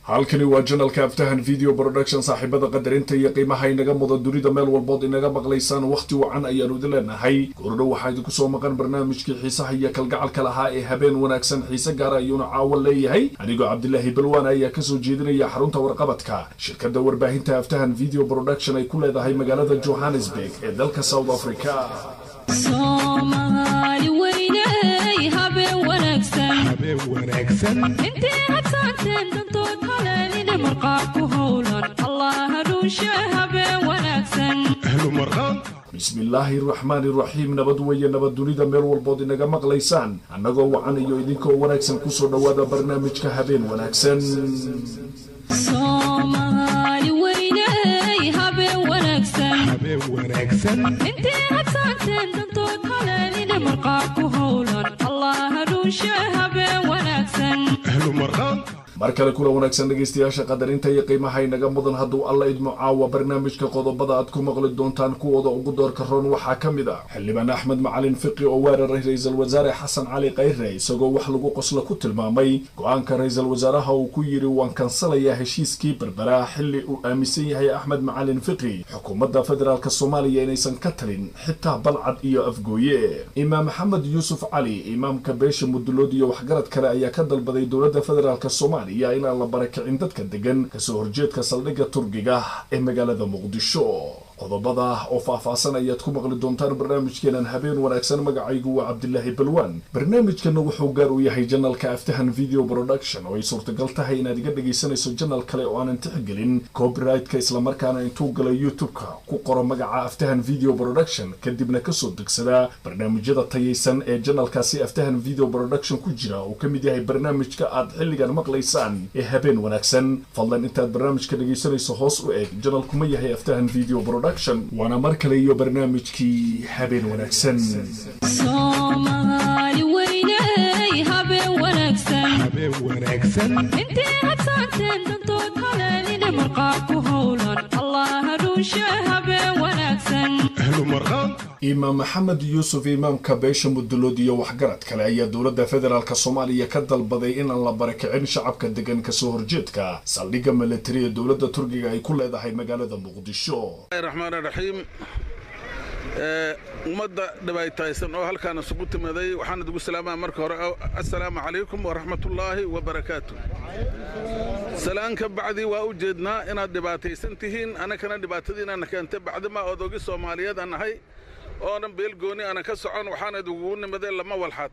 Halkani waa janalka Aftahan Video Production. Saaxiibada qadarinta iyo qiimaha inaga mudan, dunida meel walbood inaga maqlaysaan, wakhti wacan ayaanu idin leenahay. Goordhow waxaa idinku soo maqan barnaamijkii xiisaha iyo kalgacalka lahaa ee Habeen Wanaagsan. Xiise gaara ayuuna caawa leeyahay. Anigoo Cabdilaahi Balwaan ayaa kasoo jeedinaya xarunta warqabadka shirkadda warbaahinta Aftahan Video Production ay ku leedahay magaalada Johannesburg ee dalka South Africa. Soomaali weyney, habeen wanaagsan. Intii habsaanteen dantood haleelina marqaa ku howlan, Allah hanuunshe, habeen wanaagsan. Bismillaahi raxmaani raxiim. Nabad weeye, nabad, dunida meel walbood inaga maqlaysaan. Annagoo wacan iyo idinkoo wanaagsan, kusoo dhowaada barnaamijka Habeen Wanaagsan. Soomaali weyney, habeen wanaagsan. Intii habsaanteen dantood haleelina marqaa ku howlan, Allah hanuunshe, habeen wanaagsan. Mar kale kula wanaagsan, dhegaystayaasha qadarinta iyo qiimaha inaga mudan. Hadduu Alla idmo, caawa barnaamijka qodobada aad ku maqli doontaan kuwooda ugu doorka roon waxaa ka mid ah xildhibaan Axmed Macalin Fiqi oo weeraray ra-iisul wasaare Xasan Cali Khayre, isagoo wax lagu qoslo ku tilmaamay go-aanka ra-iisul wasaaraha uu ku yidhi "Waan kansalayaa heshiiskii Berbera", xilli uu aaminsan yahay Axmed Macalin Fiqi xukuumadda federaalk Soomaaliya inaysan ka talin xitaa Balcad iyo Afgooye. Imaam Maxamed Yuusuf Cali, imaamka beesha Mudulood, iyo waxgarad kale ayaa ka dalbaday dowladda federaalk Soomaaliya inaan la barakicin dadka degan kasoo horjeedka saldhigga Turkiga ee magaalada Muqdisho. Qodobada oo faahfaahsan ayaad ku maqli doontaan barnaamijkeenan Habeen Wanaagsan. Magacaygu waa Cabdilaahi Balwaan. Barnaamijkana wuxuu gaar u yahay janalka Aftahan Video Production, oo ay suurtagal tahay inaad iga dhegaysanayso janal kale oo aanan tixgelin copyright-ka, islamarkaana intuu galo YouTube-ka ku qoro magaca Aftahan Video Production, kadibna kasoo degsadaa barnaamijyada tayaysan ee janalkaasi Aftahan Video Production ku jira, uu ka mid yahay barnaamijka aad xilligan maqlaysaan ee Habeen Wanaagsan. Fadlan, intaad barnaamijka dhegaysanayso, hoos u eeg janalkuma yahay Aftahan Video Production. Waana mar kale iyo barnaamijkii Habeen Wanaagsan. Soomaali weyney, habeen wanaagsan. Intii habsaanteen dantood haleelina marqaa ku howlan, Allah hanuunshe, habeen wanaagsan. Imaam Maxamed Yuusuf, imaamka beesha Mudulood, iyo waxgarad kale ayaa dowladda federaalk Soomaaliya ka dalbaday inaan la barakicin shacabka degan kasoo horjeedka saldhigga militari ee dowladda Turkiga ay ku leedahay magaalada Muqdisho. Raxmaan raxiim. Ummadda dhibaataysan oo halkaan isugu timaday, waxaan idigu salaamaa marka hore assalaamu calaykum waraxmatullaahi wabarakaatu. Salaan ka bacdi, waa u jeednaa inaad dhibaataysan tihiin, annakana dhibaatadiinaana keentay bacdima odogi Soomaaliyeed aan nahay oonan beelgooni ana ka socon. Waxaan idigugu nimaday lama walxaad: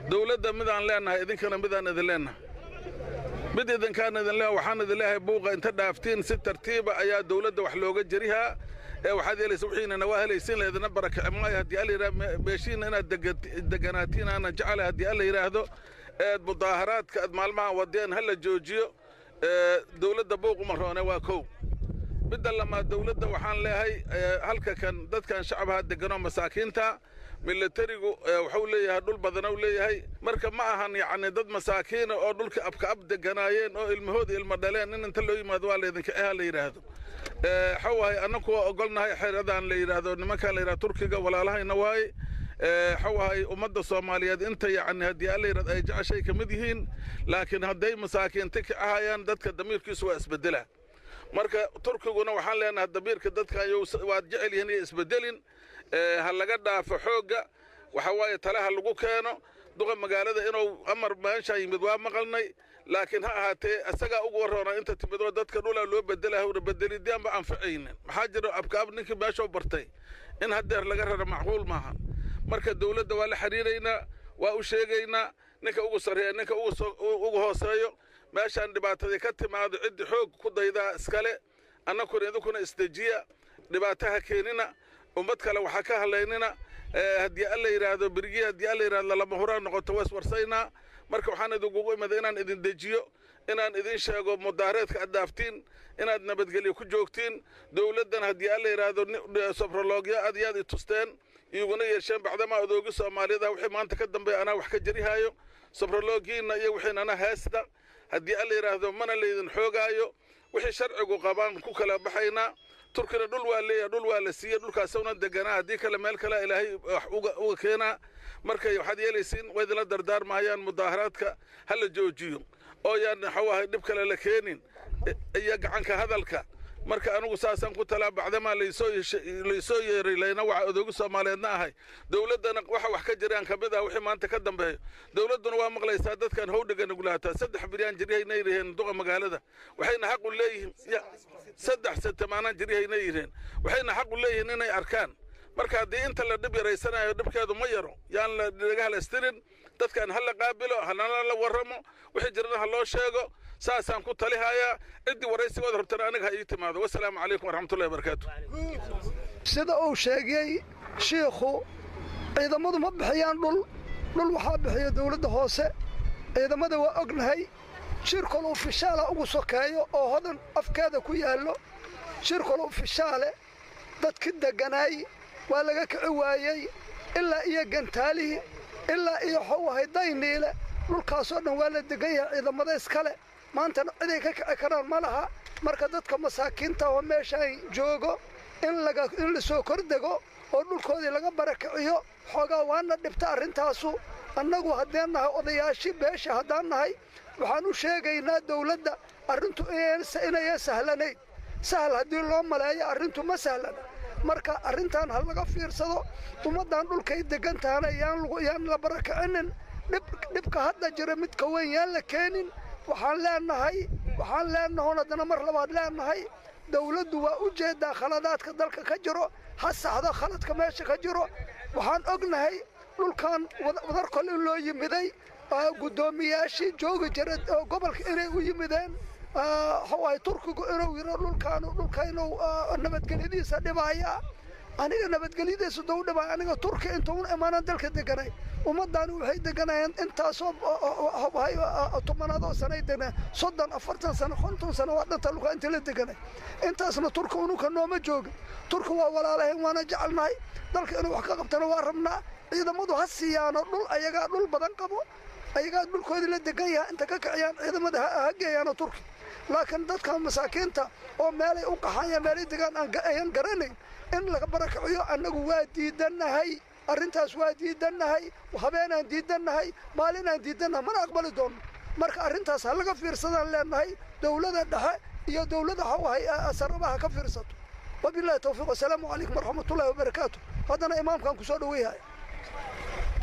dawladda midaan leennahay, idinkana midaan idin leennahay. Mid idinkaan idin leeyahay, waxaan idin leeyahay buuqa inta dhaaftiin, si tartiiba ayaa dawladda wax looga jerihaa ee waxaad yeelaysa wixiinana waa helaysiin, laydina barakaci maayo haddii Alla yidhaahdo. Meeshiinna inaad deganaatiin aana jecelahay haddii Alla yidhaahdo. Eed mudaaharaadka aad maalmahan wadeen ha la joojiyo, dawladda buuquma roone. Waa kow. Midda lamaad, dawladda waxaan leeyahay halka kan dadkan shacabha deganoo masaakiinta, militarigu wuxuu leeyahay dhul badan uu leeyahay. Marka ma ahan yacni dad masaakiina oo dhulka abka ab deganaayeen oo ilmahooda ilmo dhaleen in inta loo yimaado "Waa laydinka eha" la yidhaahdo. Waxa waaye, annaku waa ogolnahay xeeradan la yidhaahdo nimankan la yidhahdo Turkiga, walaalahayna waaye. Waxa waaye, ummadda Soomaaliyeed inta yacni haddii Alla yidhahdo ay jeceshay ka mid yihiin, laakiin hadday masaakiinta kicahayaan, dadka damiirkiisu waa isbedela. Marka Turkiguna waxaan leenahay damiirka dadka waad jecel yihiin iyo isbedelin, ha laga dhaafo xoogga. Waxa waaye, tale ha lagu keeno. Duqa magaalada inuu amar meesha yimid waa maqalnay, laakiin ha ahaatee isagaa ugu warroona inta timid oo dadka dhulaa loo bedelaa hawra bedelidiyaanba anficaynin. Maxaa jira, abkaab ninkii meeshuu bartay in haddeer laga raro macquul maaha. Marka dawladda waa la xidhiiraynaa, waa u sheegaynaa, ninka ugu sarreeya, ninka ugu hooseeyo. Meeshaan dhibaatadii ka timaado, ciddii xoog ku daydaa iskale. Annakuna idinkuna isdejiya, dhibaataha keenina, ummad kale waxaa ka hadlaynina. Haddii Alla yidhaahdo, berigii haddii Alla yidhahdo lama huraan noqoto, waa iswarsaynaa. Marka waxaan idinkugu imada inaan idin dejiyo, inaan idin sheego mudaareedka aad dhaaftiin, inaad nabadgelyo ku joogtiin. Dowladdan haddii Alla yidhaahdo, sobroloogyo aad iyo aad i tusteen iguna yeesheen bacdamaa odoogi Soomaaliyada, wixii maanta ka dambeeya anaa wax ka jarihaayo sobroloogiinna iyo wixiin anaa heesta haddii Alla yidhaahdo. Mana laydin xoogaayo, wixii sharcigu qabaan ku kala baxaynaa. Turkina dhul waa leeyahay, dhul waa la siiyey, dhulkaasuna deganaa. Haddii kale meel kale Ilaahay wax uga keenaa. Marka waxaad yeelaysiin, way idinla dardaarmahayaan, mudaaharaadka ha la joojiyo. Oo yaan waxuu ahay dhib kale la keenin iyo gacanka hadalka. Marka anigu saasaan ku talaa, bacdamaa laysoo yeeray, layna waxa odoogu Soomaaliyeedna ahay, dowladdana waxa wax ka jiraan ka mid ah. Wixii maanta ka dambeeyo dowladduna waa maqlaysaa. Dadkan howdhiga nugulaataa 3 biryaan jiryahayna yidhaheen duqa magaalada, waxayna xaq u leeyihiin 3 setemaanaan jiryahayna yidhaheen, waxayna xaq u leeyihiin inay arkaan. Marka haddii inta la dhib yaraysanayo, dhibkeedu ma yaro. Yaan la dhagaha la istirin, dadkan ha la qaabilo, hanala la warramo, wixii jirana ha loo sheego. Saasaan ku talihayaa. Ciddii waraysigooda rabtana aniga ha ii timaado. Wasalaamu calaykum waraxmatullahi wabarakaatu. Sida uu sheegay shiikhu, ciidamadu ma bixiyaan dhul. Dhul waxaa bixiya dawladda hoose. Ciidamada waa ognahay, jirkol fishaala ugu sokeeyo oo Hodan afkeeda ku yaallo. Jirkol fishaale dadki degganaay waa laga kici waayey, ilaa iyo Gantaalihii, ilaa iyo xawahay Dayniile. Dhulkaasoo dhan waa la degan yahay, ciidamada iskale. Maantana ciday ka kici karaan ma laha. Marka dadka masaakiinta oo meeshaan joogo in laga in la soo kordego oo dhulkoodii laga barakiciyo, xoogaa waana dhibta arrintaasu. Annagu haddeen nahay odayaashii beesha haddaan nahay, waxaan u sheegaynaa dawladda arrintu inayan sahlanayn. Sahal haddii loo maleeyo, arrintu ma sahlana. Marka arrintan ha laga fiirsado. Ummaddan dhulkay deggan tahana yaan la barakicinin. Dhibka hadda jira mid ka weyn yaan la keenin. Waxaan leenahoon haddana mar labaad leenahay, dawladdu waa u jeedaa khaladaadka dalka ka jiro, ha saxdo khaladka meesha ka jiro. Waxaan ognahay dhulkan wadarkol in loo yimiday, guddoomiyaashii joogi jira gobolka inay u yimideen. Waxawaay Turkigu inuu yiro dhulkaan dhulkaynu nabadgelyadiisa dhibaya. Aniga nabadgelyadiisa duu dhibaya, aniga Turki intuun imaanan dalka deganay. Ummaddaani waxay deganayeen intaasoo tobanaadoo sanay deganay, 30, 40 sano, 50 sano waa dhanta dhulka inta la deganay. Intaasna Turki unuka nooma joogin. Turki waa walaalahayn, waana jecelnahay. Dalka inuu wax ka qabtana waa rabnaa. Ciidamadu ha siiyaano dhul, ayagaa dhul badan qabo, ayagaa dhulkoodii la degan yahay. Inta ka kiciyaan ciidamada ha geeyaano Turki. Laakiin dadka masaakiinta oo meelay u qaxaanya, meelay degaan ayan garanayn, in laga barakiciyo annagu waa diidannahay. Arrintaas waa diidannahay, habeenaan diidannahay, maalinaan diidannahay, mana aqbali doono. Marka arrintaas ha laga fiirsadaan leenahay. Dowladda dhexe iyo dowladda xawahay sarabaha ka fiirsato. Wabillahi tawfiiq, wasalaamu calaykum waraxmatullahi wabarakaatu. Haddana imaamkan kusoo dhaweeyaya.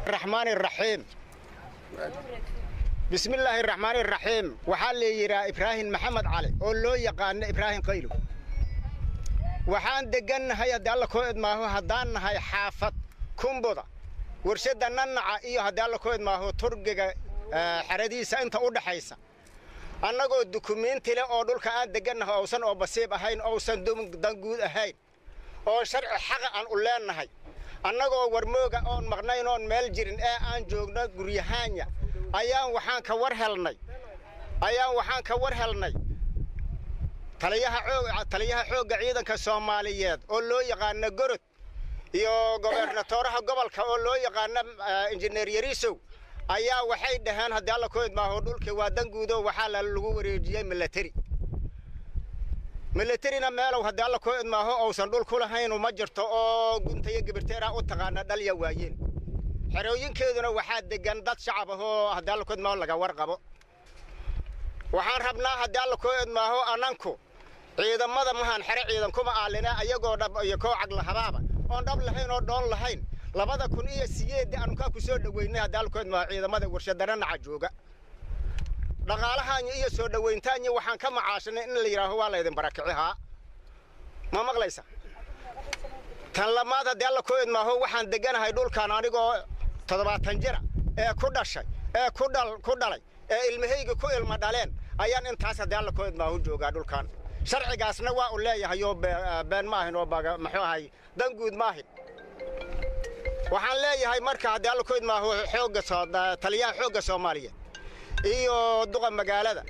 الرحمن الرحيم، بسم الله الرحمن الرحيم. Waxaa la yidhaha Ibraahim Maxamed Cali oo loo yaqaano Ibraahim Qaylo. Waxaan degannahay, haddii Alla koo idmaaho, haddaan nahay xaafad Kumbuda, warshadda Nanaca iyo, haddii Alla koo idmaaho, Turkiga xeradiisa inta u dhaxaysa, annagoo dukumiinti leh oo dhulka aan degannahay ousan oo basiib ahayn, ousan danguud ahayn, oo sharci xaqa aan u leennahay, annagoo warmooga oon maqnayn oon meel jirin ee aan joogno guryahaanya, ayaan waxaan ka war helnay taliyaha xoogga ciidanka Soomaaliyeed oo loo yaqaano Gorod iyo gobernatoraha gobolka oo loo yaqaano Injineer Yariisow ayaa waxay dhaheen, haddii Alla ku idmaaho, dhulkii waa danguudo, waxaa lagu wareejiyey milateri. Milaterina meelow, haddii Alla ku idmaaho, uusan dhul ku lahayn ma jirto oo guntayo gibirteera u taqaana dhalya waayeen. Xerooyinkeeduna waxaa degan dad shacab ah oo, haddii Alla ku idmaaho, laga warqabo. Waxaan rabnaa, haddii Alla ku idmaaho, ananku ciidamada mahan xere ciidan kuma aalina, ayagoo dhab iyo koo caglahabaaba oon dhab lahayn oo dhoon lahayn. 2008-dii anukaa ku soo dhoweynay, haddii Alla ku idmaaho, ciidamada warshadana Naca jooga. Dhaqaalahaanyo iyo soo dhowayntaanyo waxaan ka macaashanay in la yidhaaho waa laydin barakicihaa. Ma maqlaysa? Tan lamaad, haddii Alla ku idmaaho, waxaan deganahay dhulkan anigoo 70 jira ee ku dhashay ee ku dhalay ee ilmahayga ku ilma dhaleen ayaan intaas, haddii Alla ku idmaaho, joogaa dhulkan. Sharcigaasna waa u leeyahay oo been ma ahin oo muxuu ahay danguud ma ahin. Waxaan leeyahay marka, haddii Alla ku idmaaho, xoogga taliyaha xoogga Soomaaliyeed iyo duqa magaalada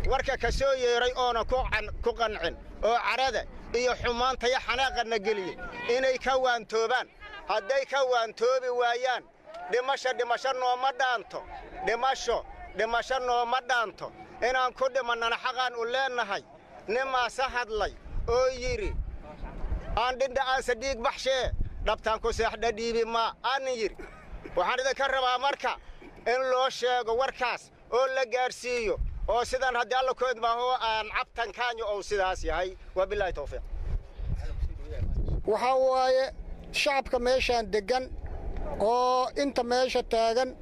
warka ka soo yeeray oona ku qancin oo carada iyo xumaanta iyo xanaaqana geliyey inay ka waantoobaan. Hadday ka waantoobi waayaan, dhimasho dhimasho nooma dhaanto, dhimasho dhimasho nooma dhaanto. Inaan ku dhimannana xaqaan u leennahay. Nimaase hadlay oo yidhi aan dhindha aanse dhiig baxshee dhabtaan ku seexdha dhiibi maa aanin yidhi. Waxaan idinka rabaa marka in loo sheego warkaas oo la gaadhsiiyo Oo sidaan haddii Alla ku idmaaho aan cabtankaanyo ou sidaas yahay. Wabilaahi tawfiiq. Waxaa waaye shacabka meeshaan deggan oo inta meesha taagan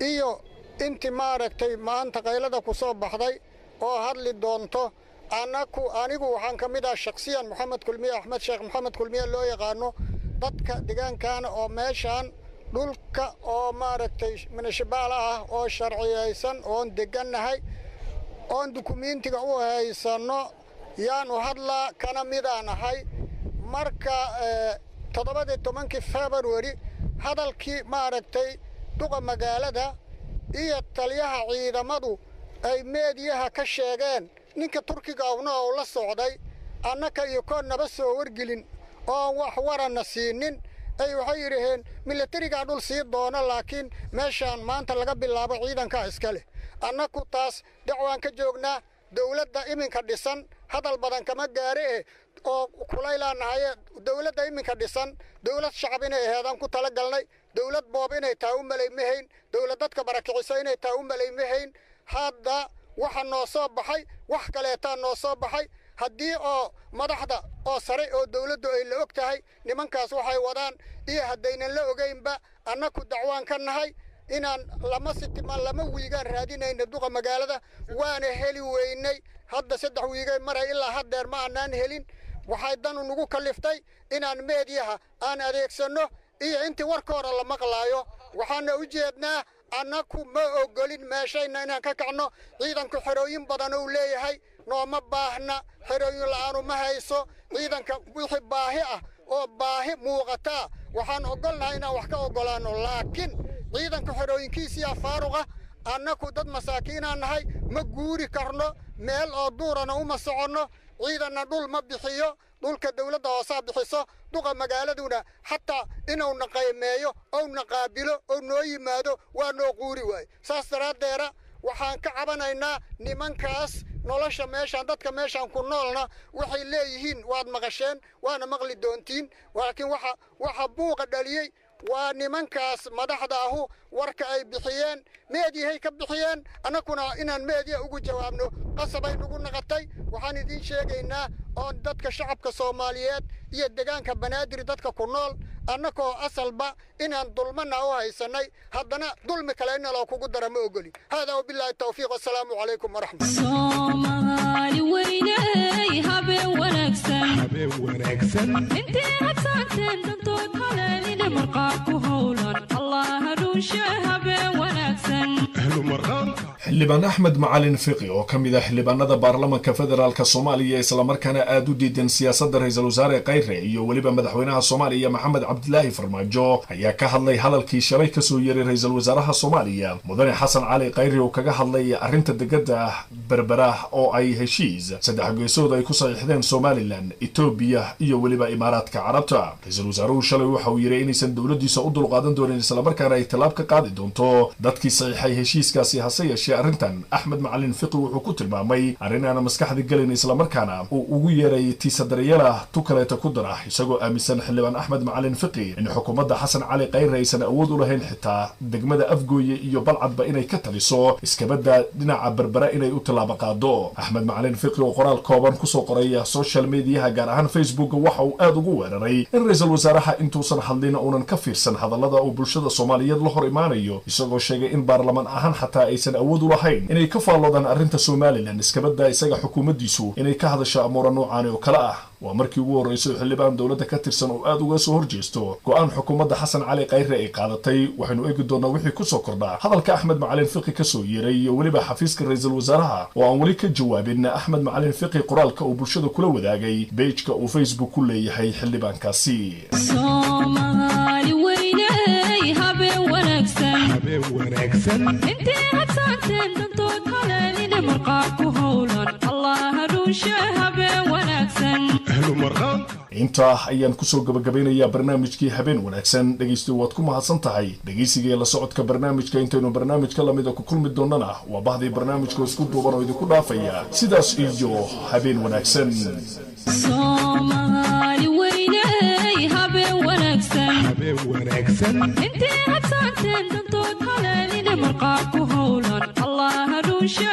iyo intii maaragtay maanta qaylada ku soo baxday oo hadli doonto, annaku anigu waxaan ka mid ah shakhsiyan Moxamed Kulmiye Axmed Sheekh Moxamed Kulmiye loo yaqaano, dadka deegaankaana oo meeshaan dhulka oo maaragtay munishibaal ah oo sharciyaysan oon deggannahay oon dukumiintiga u haysanno yaanu hadlaa kana midaan ahay. Marka 17-kii February hadalkii maaragtay duqa magaalada iyo taliyaha ciidamadu ay meediyaha ka sheegeen, ninka Turkiga ahna oo la socday, annaka iyo koonnaba soo wargelin oon wax waranna siinin, ay waxay yidhaheen milatarigaa dhul sii doona, laakiin meeshaan maanta laga bilaabo ciidankaa iska leh. Annaku taas dacwaan ka joognaa dawladda iminka dhisan. Hadal badan kama gaare eh oo kulaylaan nahaye. Dawladda iminka dhisan dawlad shacab inay aheedaan ku tala galnay, dawlad boob inay tahay u malay mahayn, dawlad dadka barakicisa inay tahay u malay mahayn. Hadda waxa noo soo baxay wax kaleetaa noo soo baxay. Haddii oo madaxda oo sare oo dawladdu ay la og tahay nimankaas waxay wadaan iyo haddaynan la ogaynba, annaku dacwaan ka nahay inaan lama sitimaan lama wiigaan raadinayna duqa magaalada, waana heli weynay. Hadda 3 wiigay maray, ilaa haddeer ma aanaan helin. Waxay danu nagu kalliftay inaan meediyaha aan adeegsanno iyo intii warkoora la maqlaayo. Waxaana u jeednaa annaku ma ogolin meeshayna inaan ka kacno. Ciidanku xerooyin badan uu leeyahay, nooma baahna, xerooyin la'aanu ma hayso ciidanka. Wixii baahi ah oo baahi muuqataa waxaan ogolnahay inaan wax ka oggolaanno, laakiin ciidanka xerooyinkiisiyaa faaruqa. Annaku dad masaakiinaan nahay, ma guuri karno, meel oo duurana uma soconno. Ciidanna dhul ma bixiyo, dhulka dawladda hoosaa bixiso. Duqa magaaladuna xataa inuuna qaymeeyo ouna qaabilo ou noo yimaado waa noo quuri waaye. Saas daraaddeera waxaan ka cabanaynaa nimankaas. Nolosha meeshaan dadka meeshaan ku noolna waxay leeyihiin waad maqasheen waana maqli doontiin, laakiin waxa buuqa dhaliyey waa nimankaas madaxda ahu warka ay bixiyeen, meediyahay ka bixiyeen. Annakuna inaan meediya ugu jawaabno qasabay nagu naqatay. Waxaan idiin sheegaynaa oon dadka shacabka Soomaaliyeed iyo deegaanka Banaadir dadka ku nool, annakoo asalba inaan dulmana u haysannay, haddana dulmi kale in loo kugu dara ma ogolin. Haadaa wabilaahi tawfiiq, wassalaamu calaykum waraxmat. Soomaali weyney, habeen wanaagsan, intii habsaanteen dantood haleeline marqaa ku howlan Allah haruunshe, habeen wanaagsan. Xildhibaan Axmed Macalin Fiqi oo ka mid ah xildhibaanada baarlamanka federaalka Soomaaliya, islamarkaana aada u diidan siyaasadda ra-iisul wasaare Khayre iyo weliba madaxweynaha Soomaaliya Maxamed Cabdilaahi Farmaajo, ayaa ka hadlay hadalkii shalay kasoo yeeray ra-iisul wasaaraha Soomaaliya Mudane Xasan Cali Khayre oo kaga hadlay arrinta degada Berbera oo ay heshiis saddex geesood ay ku saxiixdeen Somalilan, Etoobiya iyo weliba Imaaraadka Carabta. Ra-iisul wasaaruhu shalay waxa uu yidhi inaysan dowladdiisa u dulqaadan doonin, islamarkaana ay tallaab ka qaadi doonto dadkii saxiixay heshiiskaasi. Hase yeeshee arrintan Axmed Macalin Fiqi wuxuu ku tilmaamay arrin aana maskaxda gelin, islamarkaana uu ugu yeeray tiisa daryeela tu kaleeta ku dara, isagoo aaminsan xildhibaan Axmed Macalin Fiqi in xukuumadda Xasan Cali Khayre aysan awood u lahayn xitaa degmada Afgooye iyo Balcadba inay ka taliso, iskabadda dhinaca Berbera inay u tallaabo qaado. Axmed Macalin Fiqi oo qoraal kooban kusoo qoray social mediaha, gaar ahaan Facebook, waxa uu aada ugu weeraray in ra-iisul wasaaraha intuusan hadlin uunan ka fiirsan hadallada uu bulshada Soomaaliyeed la hor imaanayo, isagoo sheegay in baarlamaan ahaan xataa aysan awood u lahayn inay ka faalloodaan arrinta Somalilan, iskabadda isaga xukuumaddiisu inay ka hadasho amuura noocaani oo kale ah. Waa markii ugu horreysay xildhibaan dowladda ka tirsan oo aada uga soo horjeesto go-aan xukuumadda Xasan Cali Khayre ay qaadatay. Waxaynu eegi doonaa wixii kusoo kordhaa hadalka Axmed Macalin Fiqi kasoo yeeray iyo weliba xafiiska ra-iisul wasaaraha oo aan weli ka jawaabin Axmed Macalin Fiqi qoraalka uu bulshada kula wadaagay beejka uu Facebook ku leeyahay xildhibaankaasi. Soomaali weyney, habeen wanaagsan, intii habsaanteen dantood haleeline marqaa ku howlan Allah haruunshe, habeen wanaagsan. Intaa ayaan kusoo gabagabeynayaa barnaamijkii habeen wanaagsan. Dhegaysto, waad ku mahadsan tahay dhegaysiga la socodka barnaamijka. Intaynu barnaamijka lamida ku kulmi doonana, waa bahdii barnaamijka isku duuban oo idinku dhaafaya sidaas iyo habeen wanaagsan. Soomaali weyney, habeen wanaagsan, intii habsaanteen dantood haleeline marqaa ku howlan Allah haruunshe.